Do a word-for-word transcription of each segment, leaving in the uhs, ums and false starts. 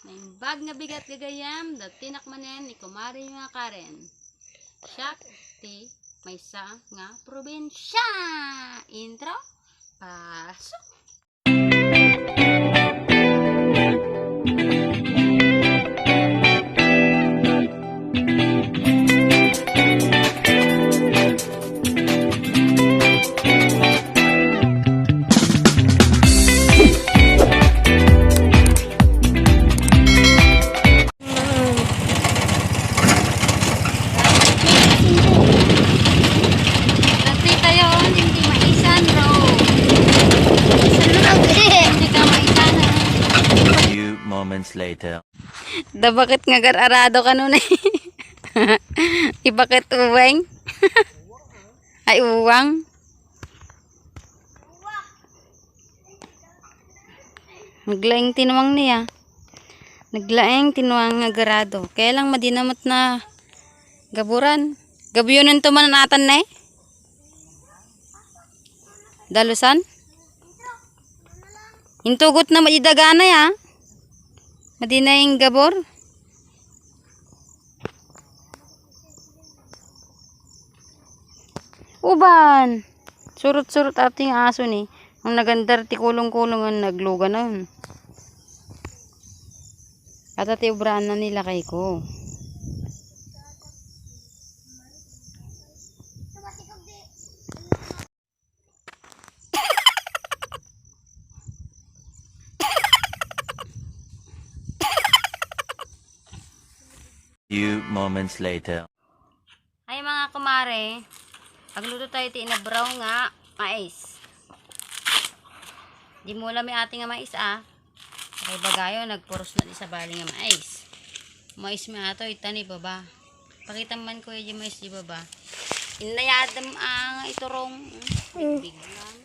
Naimbag nga bigat gagayyem, datinak manen ni Kumare nga Karen. Siak ti maysa nga probinsya. Intro, pasok. Kasi tayo, hindi maisan, bro. Hindi ka maisan, ha? Few moments later. Da bakit nga gar-arado ka nun eh? Ibakit uweng? Ay, uwang. Naglaing tinuang niya. Naglaing tinuang nga garado. Kaya lang madinamot na gaburan. Gabuyonan to man atan na eh. Dalusan. Intugot na maidagana ya. Madinaing gabor. Uban. Surut-surut ato yung aso ni. Ang nagandar ti kulong-kulong ang nagluganan. Kata ti obraan na nila kay ko. Few moments later. Ay, mga kumare, agluto tayo ti inabraw nga mais. Di mula mi ati nga mais, ah. Kay bagayo, nagpuros na di sabali nga mais. Mais mi ato, ita ni baba. Pakita man, kuya, di mais di baba. Inayadam ang iturong. Mm. Bigbig lang.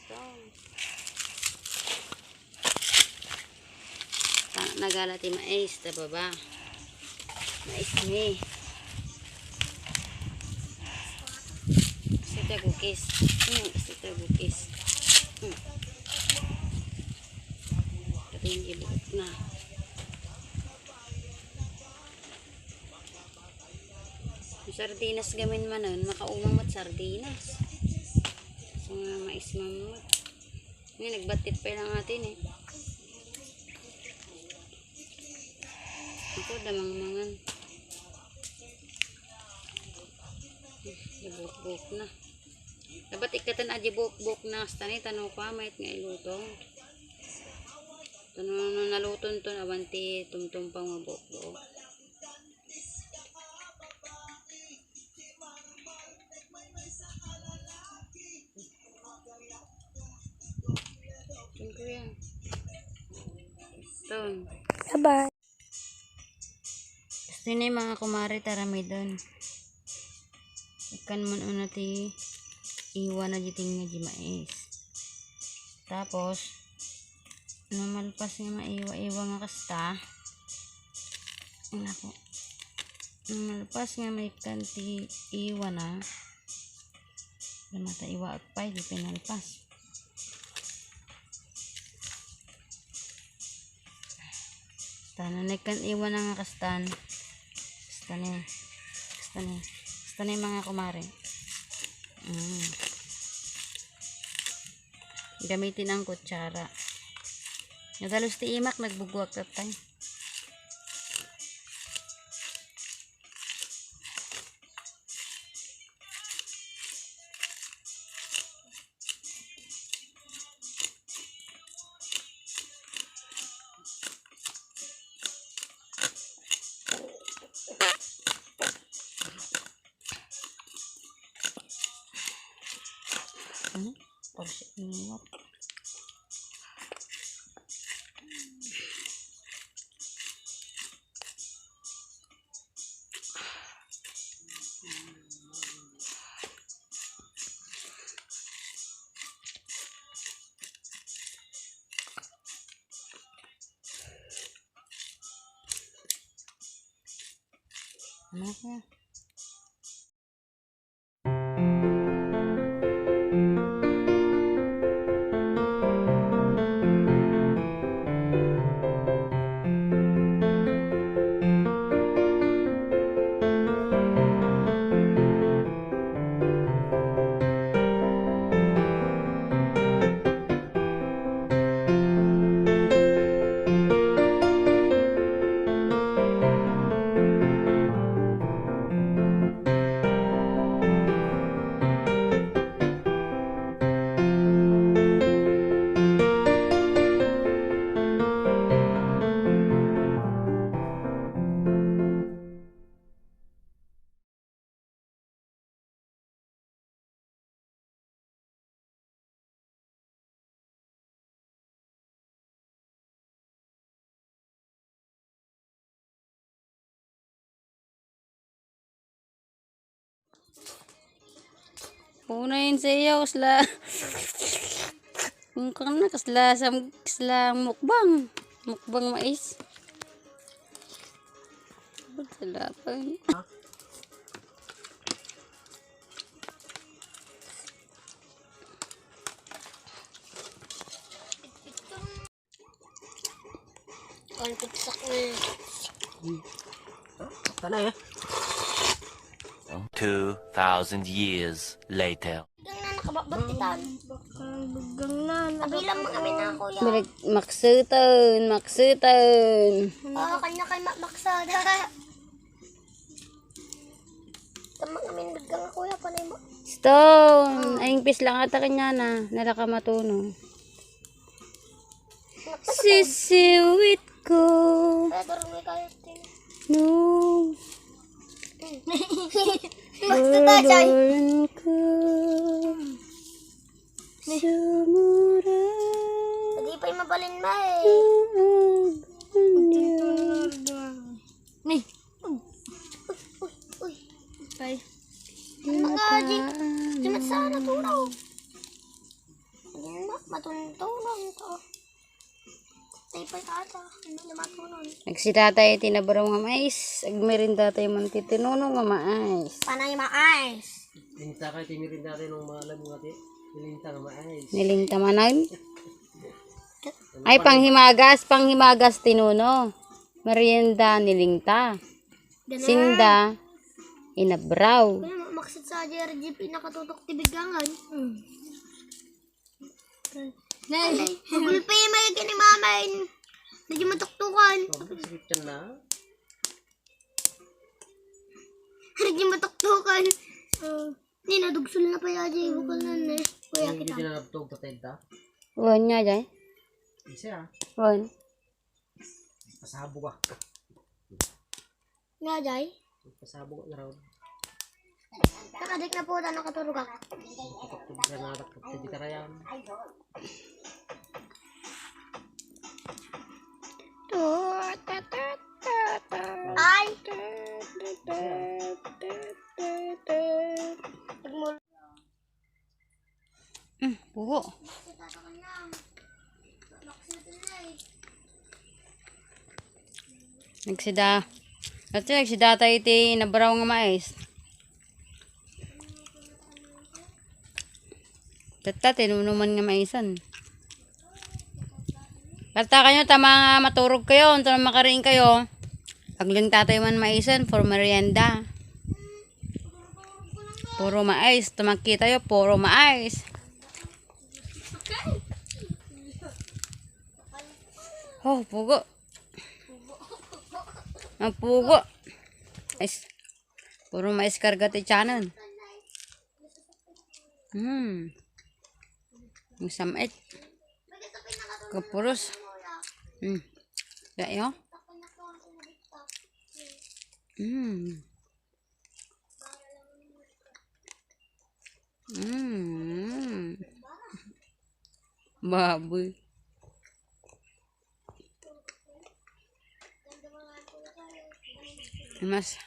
So, pa, nagala ti mais, ta baba. Mais ni. Kasi tagukis. Hmm, kasi tagukis. Hmm. Ito yung ibuhok na. Yung sardinas gamin manen, makaumang met sardinas. So nga mais mamut. Ngayon, nagbatit pa lang atin eh. Ako, damang mangan. Ibukbuk na. Dapat ikatan a di bukbuk na, hasta ni, tano kwa, mayat nga ilutong. Tano, no, naluton to, awan ti tumtumpaw nga bukbuk. Ton. Bye-bye. Gusto ni mga kumare taramidon. Ikan man una ti iwa na diting nga di mais. Tapos, namalpas nga maiwa-iwa nga kasta. Ano po? Namalpas nga maikan ti iwa na. Lamata iwa agpay, di pinalpas. Tana, nagkan iwan na nga kastan. Kasta ni. Kasta ni. Kasta ni, mga kumare. Mm. Gamitin ang kutsara. Nadalus ti imak, nagbugwak tatay. Hmm? Porsi ingat. Ano ka? Punayen sa iya, kasla. Kung kan na, kasla, sam-, kasla mukbang. Mukbang mais. Salapan. Ang pigsak na yun. Tanay eh. Two thousand years later. Gang na nakababat itan. Gang na. Abilang mga minako yan. Balik, makseten, makseten. Oo, kanya kay ma-, maksada. Tama kami naggang ako ya, panay mo. Stone! Ay, yung pislang ata kanya na. Nalaka matuno. Sisiwit ko. Kaya doon may kayo, Tin. No. Basta tayo, Chay. Luluyan ko. Sumura. Hindi pa yung mabalin ba eh. Ang ganda. Ni. Uy, uy, uy. Kay. Ano nga, Jing? Simat sa natulaw. Hindi na, matuntunan ito. Tay pa ata. Hindi na matunan. Nagsidata iti nabraw nga mais. Agmerinda tayo man ti tinuno nga mais. Panay mais. Linta kayo, timirinda tayo ng mga alam nga ti. Linta nga mais. Nilinta manan. Ay, panghimagas, panghimagas tinuno. Merienda nilinta. Gana. Sinda, inabraw. Kaya ma-, maksit sa J R G P nakatutok ti bigangan. Hmm. Nay. Gulpi may kini mamain. Medyo matuktukan. Oh, sakit yan na. Medyo matuktukan. Oh. Ni, nadugsul na pala di bukal na ni. Kuya, hindi kita. Hindi na nabtog patay ta. Wan nga, Jay. Isa ah. Wan. Pasabog ah. Nga, Jay? Pasabog na raw. Nakadik na po, ano, katurog ako. Kapag na, kapag na, Ay! Mm, pugo. Nagsida. Dati nagsida tayo iti nabraw nga mais. Tatta, tinunuman nga maisan. Basta kayo, tama nga maturog kayo, unta makariing kayo. Paglinta tayo man maisan for merienda. Puro mais, tumakita tayo, puro mais. Oh, pugo. Ang pugo. Is, puro mais karga ti tiyanan. Hmm. Ang samit. Kapuros. Hmm. Dayo. Hmm. Hmm. Baboy. Mas